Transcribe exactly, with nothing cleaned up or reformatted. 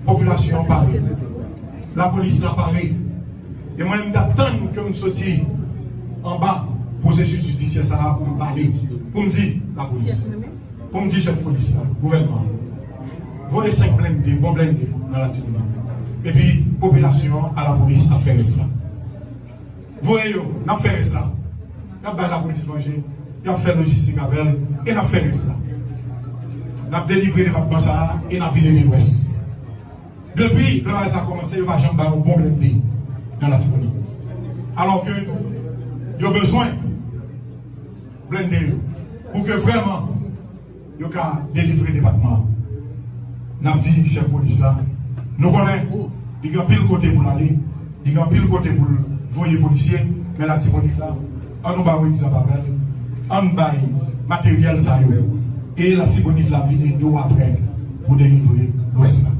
Popilasyon an pare. Lapolis la pare. E mwen, m t ap tann ke m soti anba pwosesis jidisyè sa a pou m pale, pou m di lapolis, pou m di chèf polis la, gouvènman, voye senk blende, bon blende nan Latibonit. Epi popilasyon an a lapolis ap fè rès la. Voye yo, n ap fè rès la. N ap bay lapolis manje, n ap fè lojistik avè l, e n ap fè rès la. N ap delivre depatman sa a, e n ap vide Midwès. Depi lè bagay sa kòmanse, yo pa janm bay yon bon blende nan Latibonit. Alò ke yo bezwen blende yo pou ke vrèman yo ka delivre depatman an. N ap di chèf polis la, nou konnen li gen anpil kote pou l ale, li gen anpil kote pou l voye polisye, men Latibonit la, an nou bay yon egzanp avè l, an n bay materyèl sa yo, e Latibonit la vin ede w apre pou delivre Lwès la.